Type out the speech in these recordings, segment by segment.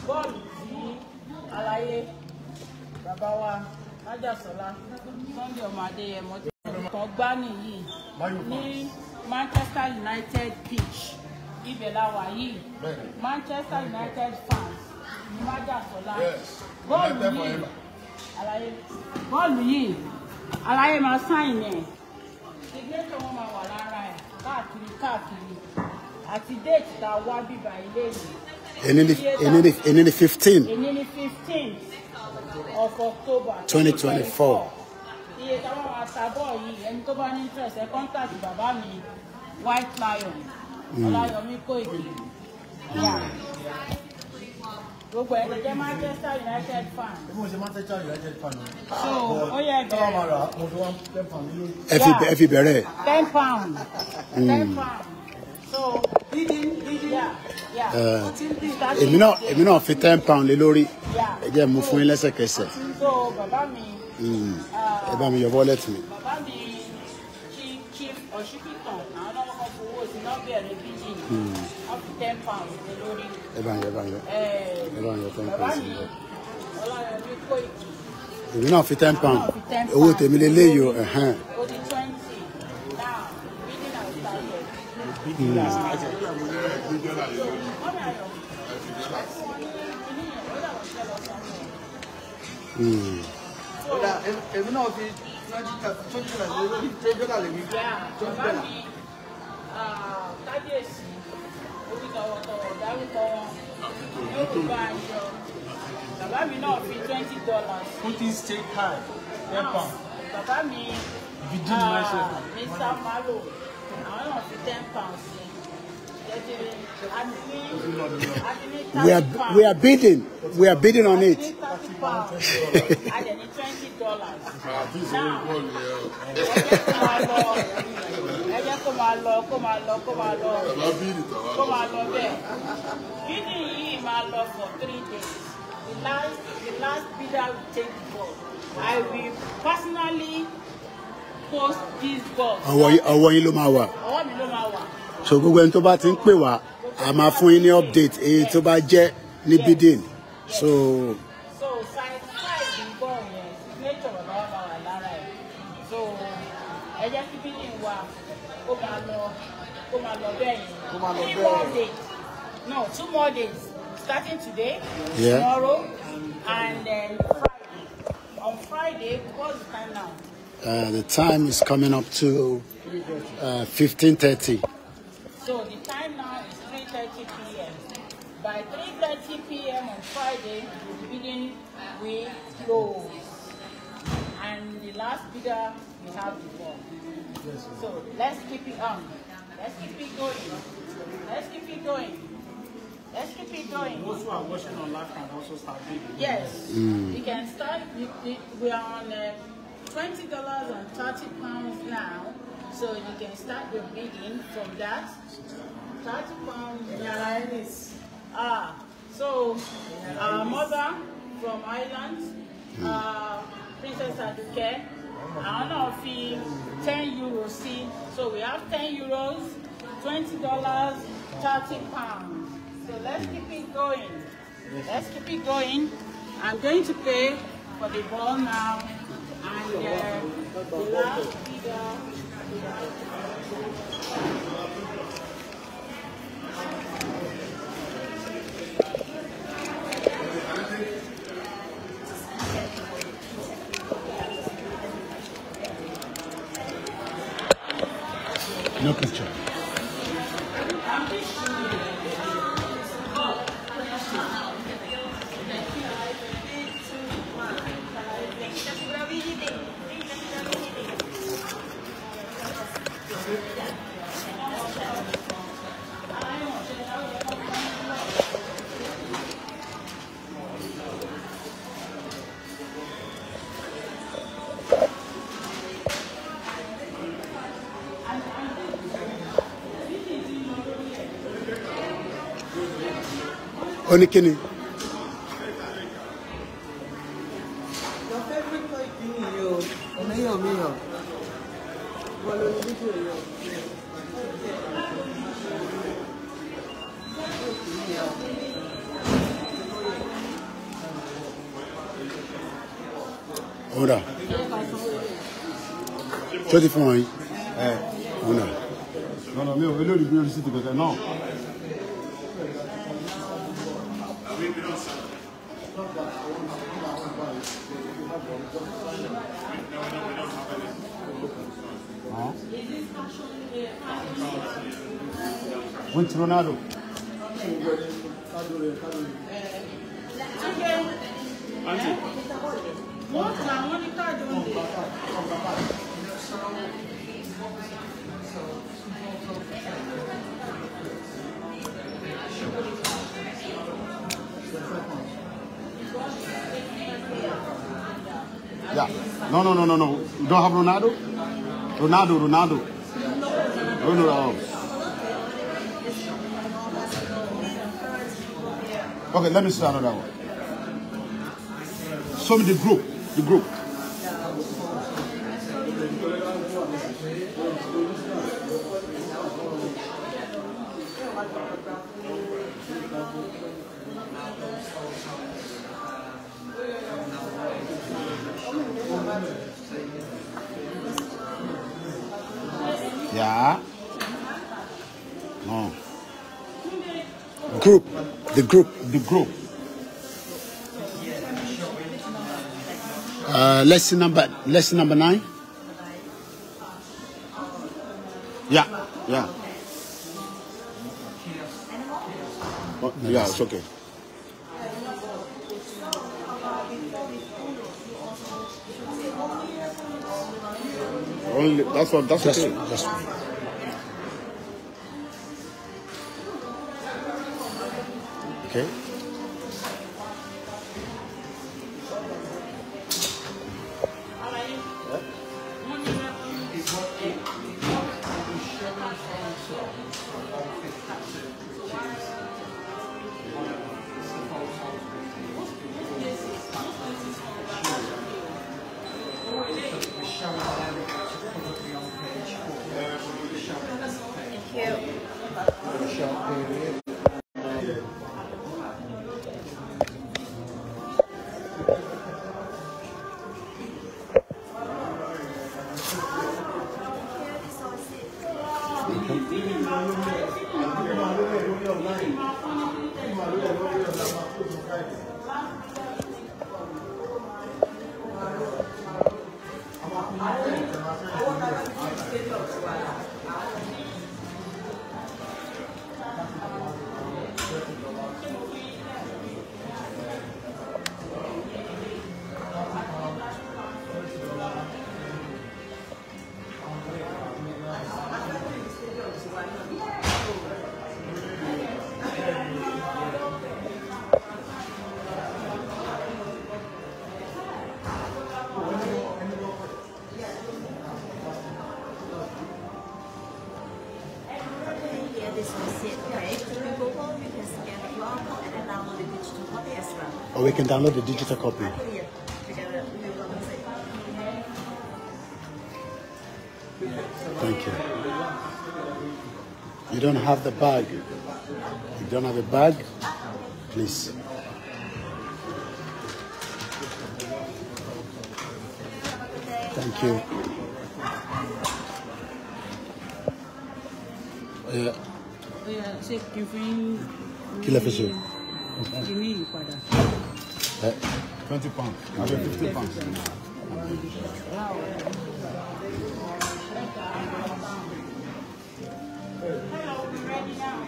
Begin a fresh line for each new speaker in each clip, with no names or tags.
Bọ́ọ̀lù tí aláyé bàbá wa Májàsọ́lá Sunday ọmọ Adéyẹmọ tí wọ́n gbá nìyí ní Manchester United pitch, ibẹ̀ la wà yìí. Manchester United fans ní Májàsọ́lá. Bọ́ọ̀lù yìí aláyé, bọ́ọ̀lù yìí aláyé máa sign ẹ̀, signature wọn máa wà lára ẹ̀ káàkiri káàkiri, àti date tá a wá bíbá ilé yìí.
Èní ni 15.
Èní ni 15th of October
2024.
Iye táwọn máa ta bọ́ọ̀ yìí, ẹni tó bá ní interest, ẹ contact bàbá mi White Lion Ọláyọmí Kóìkì. Yeah. Gbogbo ẹ̀ jẹ́ Manchester United fan.
Bí mo ṣe Manchester United fan o.
So ó yẹ
Tọ́wọ́ máa
bẹ̀rẹ̀.
rà, mo fi one £10 ní lórí.
Ẹ fi bẹ̀rẹ̀.
£10, £10. So
Bidding, bidding.
Yeah.
Èmi náà fi £10 lé lórí.
Yeah.
Ẹ jẹ́ mú fún yín lẹ́sẹ̀kẹsẹ̀.
So bàbá mi.
Ẹ bá mi yọ wallet mi.
Bàbá mi Chief Ọ̀ṣípìtàn, àwọn náà kọ́kọ́ fowó sí náà bẹ̀rẹ̀ bidding, wọ́n fi £10 lé lórí.
Ẹ bá ń yọ. Ẹ bá ń yọ ten
Bàbá
pounds
mi
níbẹ̀.
Ọláyọmí Kóìkì.
Èmi náà fi £10.
Àwọn náà fi £10
Owó tèmi lélẹ́yìí o. Ẹ̀hẹ́n.
Ó di 20 now. Bidding has started. Mummy Ayọ̀, ẹ fún wọn ní kíní yẹn, ó dàbọ̀ fẹ́ lọ sanwó.
Ó dà, èmi náà fi $20 lé lórí, $20 lèmi.
Yeah,
Twenty
bàbá
dollar.
mi, ah, kábíyèsí, orí tọ̀wọ̀tọ̀wọ̀ dárúkọ wọn, Yorùbá ayọ̀. Bàbá mi náà fi $20.
Putin stake high, £10.
Bàbá mi,
Bidding
ah,
myself.
Mr. Malo, àwọn náà fi £10 sí. Jẹjẹrẹ, àti ní
We are
£30.
We are bidding. We are bidding on
Àti
it.
ní £30. A dẹ̀ ní $20. Now, ẹ jẹ́ kó máa lọ, ẹ jẹ́ kó máa lọ, kó máa lọ, kó máa lọ, kó máa lọ bẹ́ẹ̀. Bidding yìí máa lọ for 3 days. The last bidder will take the ball. I will personally post this ball.
Ọwọ́ yín ló máa wà.
Ọwọ́ mi ló máa wà.
So gbogbo ẹni tó bá ti ń pè wá, a máa fún yín ní update èyí tó bá jẹ́ ní bidding. So
So size ball yẹn, signature bàbá wa máa wà lára ẹ̀. So ẹ jẹ́ kí bidding wa kó máa lọ, kó máa lọ bẹ́ẹ̀ yẹn.
Kó máa lọ
Three
bẹ́ẹ̀.
more days, no, 2 more days, starting today, tomorrow and then Friday. On Friday, what's the time now?
The time is coming up to 15:30.
So the time now is 3:30 p.m. By 3:30 p.m. on Friday, the bidding will close. And the last bidder will have the ball. So let's keep it on. Let's keep it going. Let's keep it going. Let's keep it going.
Those who are watching on live can also start bidding.
Yes, you can start. We are on $20 and £30 now, so you can start your bidding from that. £30 now. Ah, so our mother from Ireland, Princess Aduke, àwọn náà fi €10 sí. So we have €10, $20, £30. So let's keep it going. Let's keep it going. I'm going to pay for the ball now. And the last bidder.
No picture.
I'm just
Ó ní kíni?
Your favorite Koiki nìyí o, ọ̀nẹ́yàn mìíràn. Wọ́n ló ní fídíò yìí o. Koiki nìyẹn o.
Òun dà. Ṣé o ti fún wọn yín? Òun dà.
No, no, mi ò lórí bí receipt kankan náà. With Ronaldo.
Wọ́n ta wọ́n ní káàdì oúnjẹ.
Yeah. No, no, no, no, no. You don't have Ronaldo? Ronaldo, Ronaldo. No, no, no. Okay, let me see another one. Show me the group. The group. Yeah. No.
Group. The group.
The group.
Lesson number 9.
Yeah. Yeah. Oh, yeah, it's okay. Only that's what that's
Just,
okay.
just. Okay.
Here, this receipt, okay? You go home, you can scan the QR code and then download the digital copy as well.
Or we can download the digital copy.
I put here together. We will go and see.
Thank you. You don't have the bag. You don't have a bag? Please. Thank you. Yeah.
Ṣé kí n fún yín
Kí lẹ fi ṣe?
kíní yìí padà?
£20. I mean £50.
Hello, we ready now?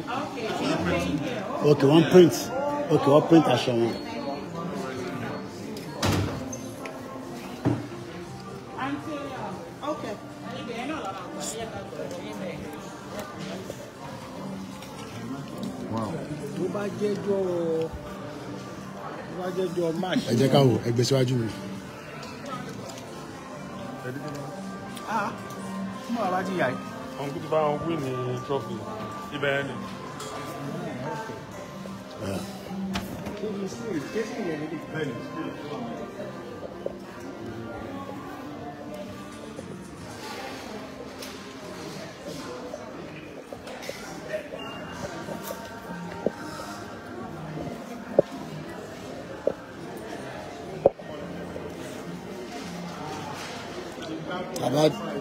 Okay, thank you.
Okay, one print. Okay, one print aṣọ wọn.
Aunty,
Okay.
ibẹ̀ náà la máa gbà, ẹ jẹ́ ká gbà níbẹ̀.
Tó bá jẹ́jọ́ tó bá jẹ́jọ́ March.
Ẹ jẹ́ ká wò, ẹ gbé síwájú mi.
Ah, mo bàbá ti yà yìí.
Uncle tó bá wọn win ní trophy ibẹ̀ yẹn ni.
Ṣé kí n sí ṣé sì yẹn níbi?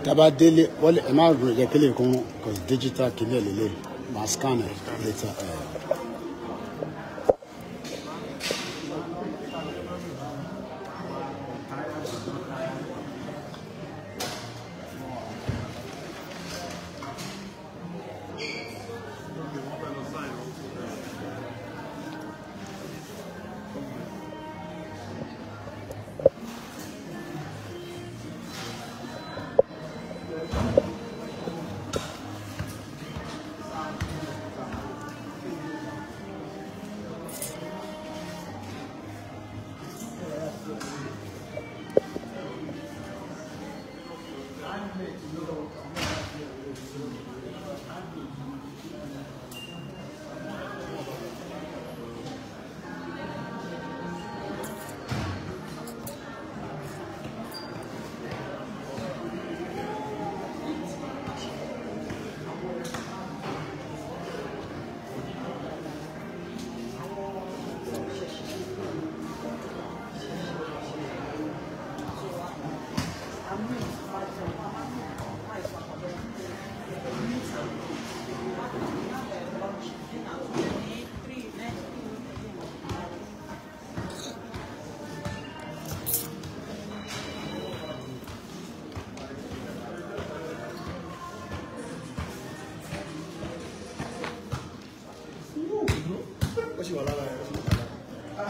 Tá bá délé, wọ́n lè ẹ má rò jẹ́ kí lè kún because digital kìíní ẹ̀ lélẹ̀ máa scan ẹ̀ later.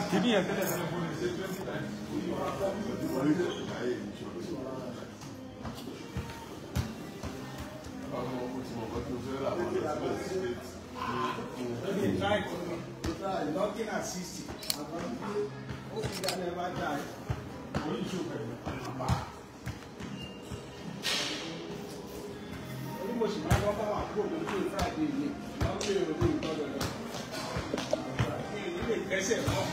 Kìíní yẹn tẹ́lẹ̀ tẹ́lẹ̀ fún mi ṣe 20 times.
Looking at 60. Hope you can never die. Orí mo sì máa gbọ́ báwọn àbúrò mi ní Friday yìí. Wọ́n ń bèèrè orí ìtọ́jọ́ lọ. Mi ò ní lè kẹ́sẹ̀ mọ́.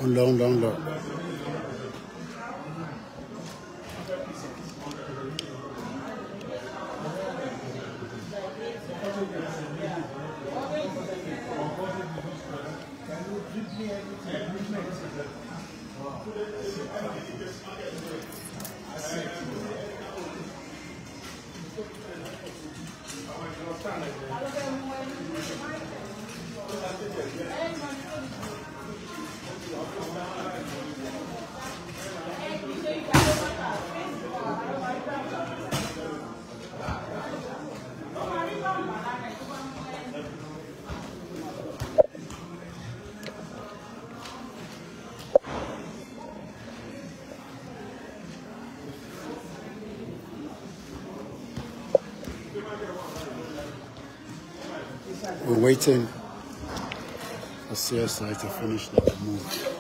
Ó ń lọ, ó ń lọ, ó ń lọ. We're waiting for CSI to finish that move.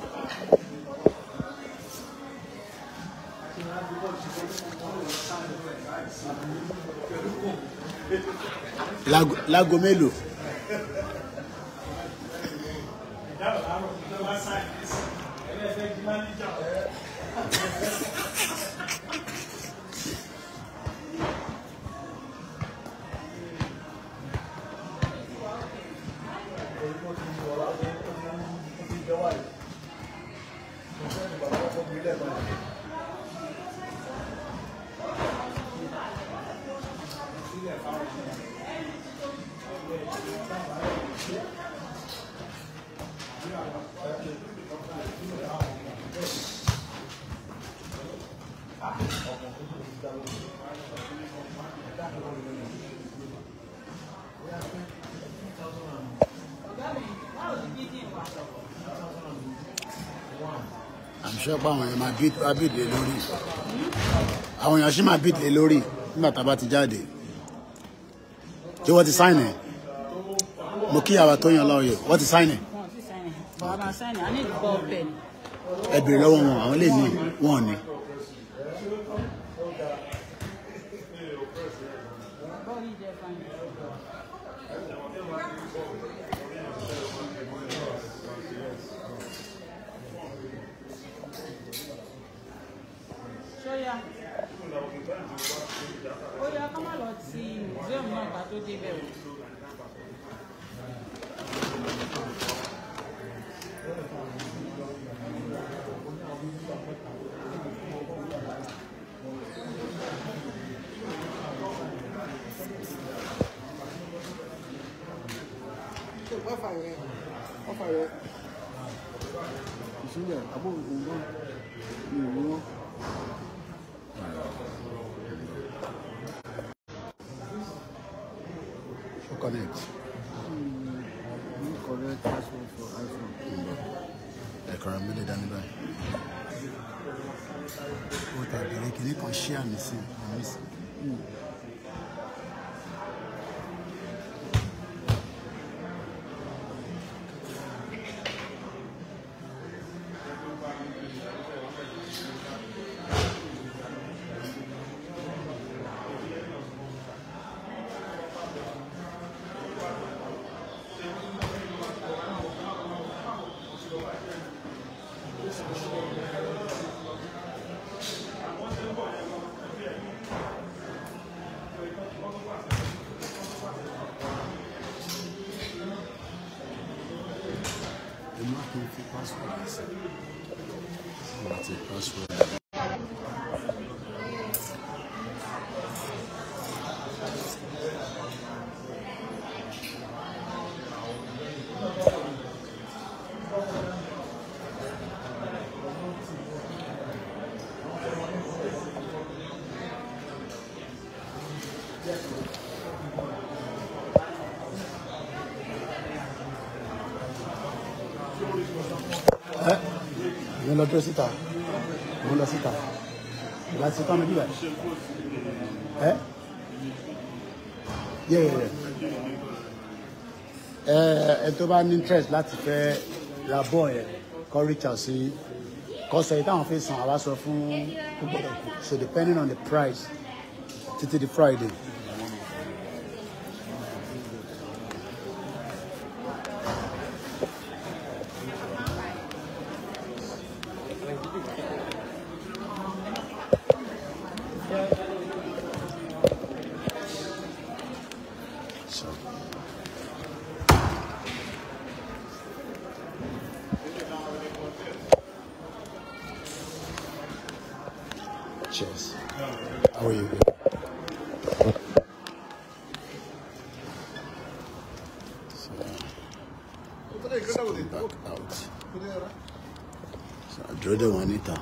Láago mélòó? I'm sure pé àwọn èèyàn máa bid lé lórí. Àwọn èèyàn ṣì máa bid lé lórí nígbà tá a bá ti jáde. Ṣé wọ́n ti sign ẹ̀? Mo kí àwa tó yan lọ́ọ̀yẹ̀, wọ́n ti sign ẹ̀.
Wọ́n ti sign ẹ̀. But I'm sign it. I need the ball pen.
Ẹ bèrè lọ́wọ́ wọn, àwọn lè ní wọn ò ní.
Ball yìí jẹ́ fine. Ṣóyá. Ó yá ká má lọ ti museum náà ká tó débẹ̀ o.
Wáfà rẹ̀ ìsúnlẹ̀ àbò òǹgbọ́n mi ò rí wọn.
Ṣó connect?
New correct password for iPhone.
Ẹ̀kọ́ra mi lè dání báyìí. Ó ta ìbéèrè kìíní kan ṣí àmì sí àmì sí. Ẹ má kí n fi password sí. Mo ti password. Mo lọ dúró síta. Mo lọ síta. Ìgbà tí tán mi bí báyìí. Ẹ́ yẹ́ yẹ́ yẹ́. Ẹ tó bá ní interest láti fẹ́ ra bọ́ọ̀ yẹn kọ́ reach out sí kọ́ sọ èyí táwọn fi san àwa sọ fún púpọ̀ kù. So depending on the price títí di Friday. So. Cheers. How are you? So, let's come back out. So, I drew the one níta.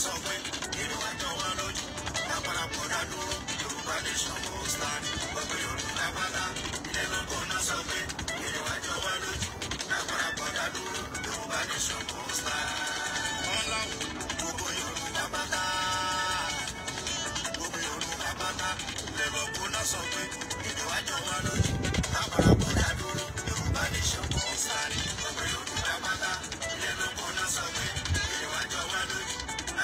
Sọ pé ìlú wa jọ wá lójú. Àpàràpọ̀ dá dúró, Yorùbá nation kò stand. Gbogbo Yorùbá pátá, ilé lóko náà sọ pé ìlú wa jọ wá lójú. Àpàràpọ̀ dá dúró, Yorùbá nation kò stand. Ọlá gbogbo Yorùbá pátá. Gbogbo Yorùbá pátá, ilé lóko náà sọ pé ìlú wa jọ wá lójú. Àpàràpọ̀ dá dúró, Yorùbá nation kò stand. Gbogbo Yorùbá pátá, ilé lóko náà sọ pé ìlú wa jọ wá lójú.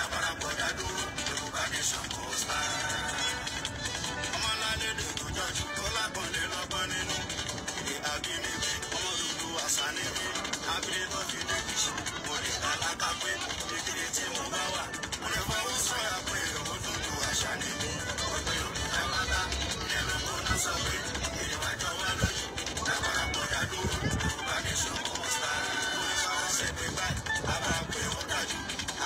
Àpàràpọ̀ dá dúró, Yorùbá nation kò stand. Ọmọlálẹ́dẹ̀ tó jọjú tó lágbọ̀nlé lọ́gbọ́n nínú. Èdè àbínibí, ọmọ dúdú àṣà níbí. Abílẹ̀ tó fi dé kìsì, mo lè dá lákàpé. Ìkiri tí mo bá wà, mo lè fọwọ́ sọ̀yà pé ọmọ dúdú àṣà níbí. Ọgbẹ́ Yorùbá pátá, ilé lóko náà sọ pé èdè wa jọ wá lójú. Àpàràpọ̀ dá dúró, Yorùbá nation kò stand. Mo lè fọwọ́ sẹ́gbẹ́ báyìí, àbá pé ó dájú.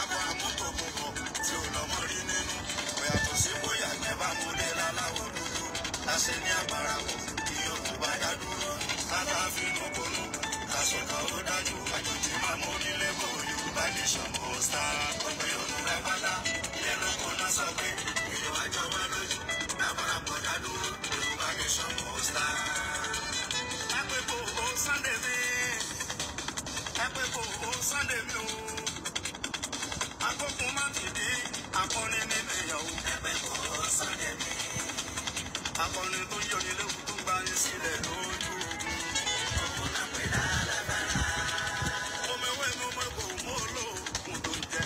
Àbọ̀ àmútòkùnkùn tí ò lọ́mọ rí nínú. Bóyá tó sí bóyá gbẹ́ bá mú dé láláwọ̀ dúdú. Láṣẹ ní àpàràpọ̀ kí Yorùbá dá dúró. Káká fínú konú, kàṣọkà ó dájú. Àjòjì máa mú nílé bò Yorùbá nation kò stand. Gbogbo Yorùbá pátá, ilé lóko náà sọ pé ìlú wa jọ wá lójú. Àpàràpọ̀ dá dúró, Yorùbá nation kò stand. Lápẹ̀kọ̀ ó Sunday mi, lápẹ̀kọ̀ ó Sunday mi o. Akókun má fìdí akọni nínú ìyàwó. Lápẹ̀kọ̀ ó Sunday mi. Akọni tó yọni léwu tó gba ní sílẹ̀ lójú ogun. Ogun náà pè lálábàrá. Omi ewé mi mọ kò mú olóògùn tó ń jẹ.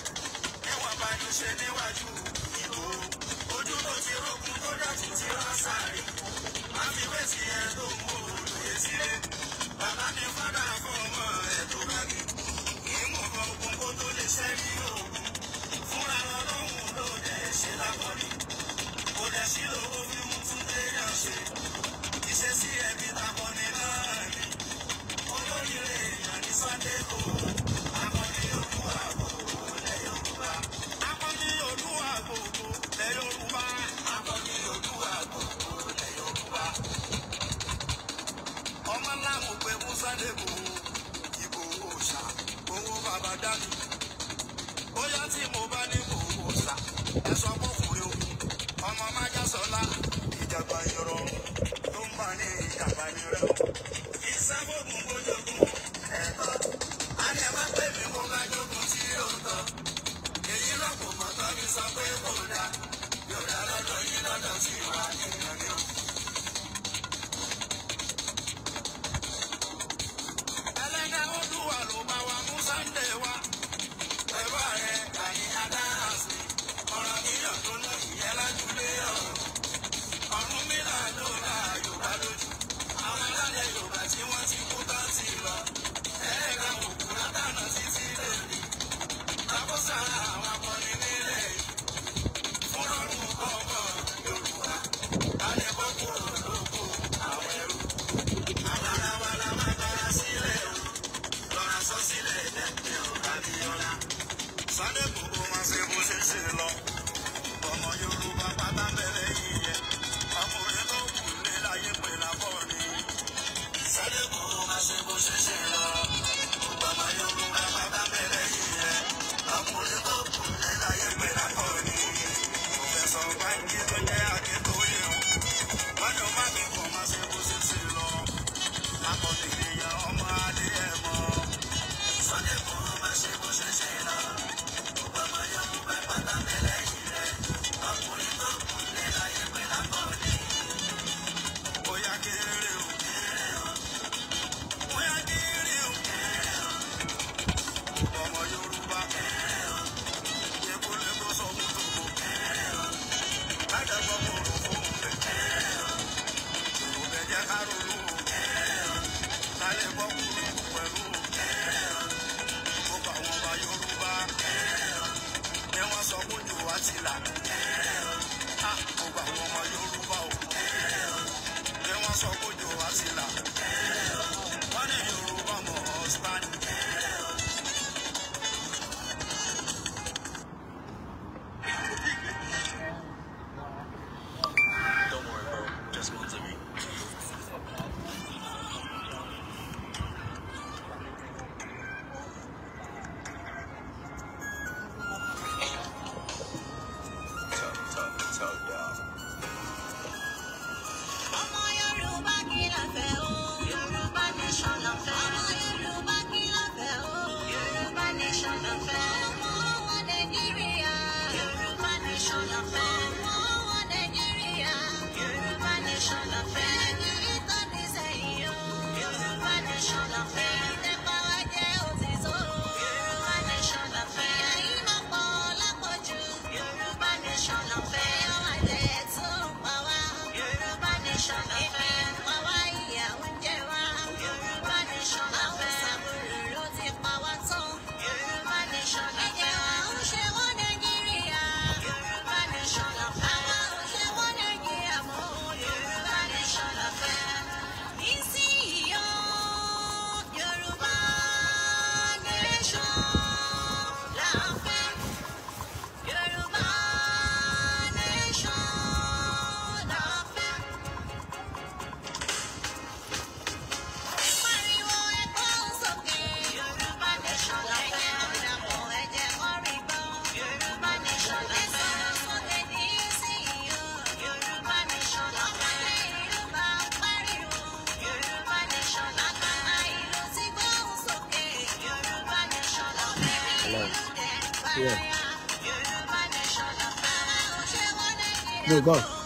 Ẹwà bá ní ṣe níwájú ìbò. Ojú tó ti rókun tó dàtí ti rán sáré. Má fi wé sí ẹ tó mú olùyè sílé. Bàbá mi fádà fún ọmọ ẹ tó bá mi. Kì í mú ogun kó tó lè ṣẹ́rí ogun. Fúnra lọ́lọ́run ló dẹ̀ ṣe lákọ̀ọ́lì. Kò dẹ̀ sí lówó fi mú tún téèyàn ṣe. Ìṣesí ẹbí takọni náà ni. Olóríire èèyàn ní Sunday kò. Akọni Olúwa gbogbo lẹ̀ Yorùbá. Akọni Olúwa gbogbo lẹ̀ Yorùbá. Akọni Olúwa gbogbo lẹ̀ Yorùbá. Ọmọ ńlá mo pe Musa Debo, ìbò òòṣà, owó bàbá dání. Bóyá tí mo bá ní kò òòṣà, ẹ sọ fọkùnrin ogun. Ọmọ májàsọ́lá, ìjàgbá ìrọ̀rùn tó ń bá ní ìjàmbá ní rẹ̀. Ìsáfògùn bójógùn ẹ̀tọ́. A ní ẹ má pè mí mo bá jókòó sí òótọ́. Èyí lọ́pọ̀ mọ́tọ́ mi sọ pé kò dáa. Yóò dá lọ́dọ̀ yín lọ́dọ̀ sí wa èèyàn ni o. Ẹlẹ́dàá Olúwa ló bá wa mú Sunday wá. Pẹ̀lú ààrẹ Gani Adams ni. Ọ̀rọ̀ níyàn tó ná ìyẹn lájúlé ọ̀run. Ọ̀run mìíràn ló ra Yorùbá lójú. Àwọn alálẹ̀ Yorùbá tí wọ́n ti kú tán ti lọ. Ẹ̀ẹ́dà òkú látànà títí lèmi. Àkóso àwọn akọni nílẹ̀ yìí. Fúnrọ̀rùn ọmọ Yorùbá. Alẹ́ bọ́ kúrò lóko àwọn ẹrú. Àwọn ará wa la máa gbára sílẹ̀ o. Lọ́ra sọ sílẹ̀ lẹ́gbẹ̀ẹ́ ọ̀rá mi ọ̀la. Sunday Igboho máa ṣe bó ṣe ṣe lọ. Ọmọ Yorùbá pátá bẹ̀rẹ̀ yìí. Ọkùnrin tó kù ní láyé pè lápọ̀ ni. Sunday Igboho máa ṣe bó ṣe ṣe lọ. Ọmọ Yorùbá pátá bẹ̀rẹ̀ yìí. Ọkùnrin tó kù ní láyé pè lápọ̀ ni. Pòfẹ́sọ̀ Bánjí tó jẹ́ Akíntóyè o. Wọ́n ní o má mi kàn máa ṣe bó ṣe ṣe lọ. Akọni èèyàn ọmọ Adéyẹmọ. Sunday Igboho máa ṣe bó ṣe ṣe lọ. Ọmọ Yorùbá pátá bẹ̀rẹ̀ yìí. Ọkùnrin tó kù ní láyé pè lápọ̀ ni. Bóyá kéré o. Bóyá kéré o. Ọmọ Yorùbá. Ekule tó sọ fún tòkó. Lájàgbọ́ kòrò fóun bẹ̀. Yorùbá jẹ́ ká ronú o. Lálẹ́ bọ́ kúrò pẹ̀lú o. Gbogbo àwọn ọba Yorùbá. Ni wọ́n sọ fún jù wá ti là. Gbogbo àwọn ọmọ Yorùbá o. Ni wọ́n sọ fún jù wá ti là. Wọ́n ní Yorùbá mọ̀ ọ́ stand.
Don't worry, bro. Just once a week.
Alive. Yeah. No, go.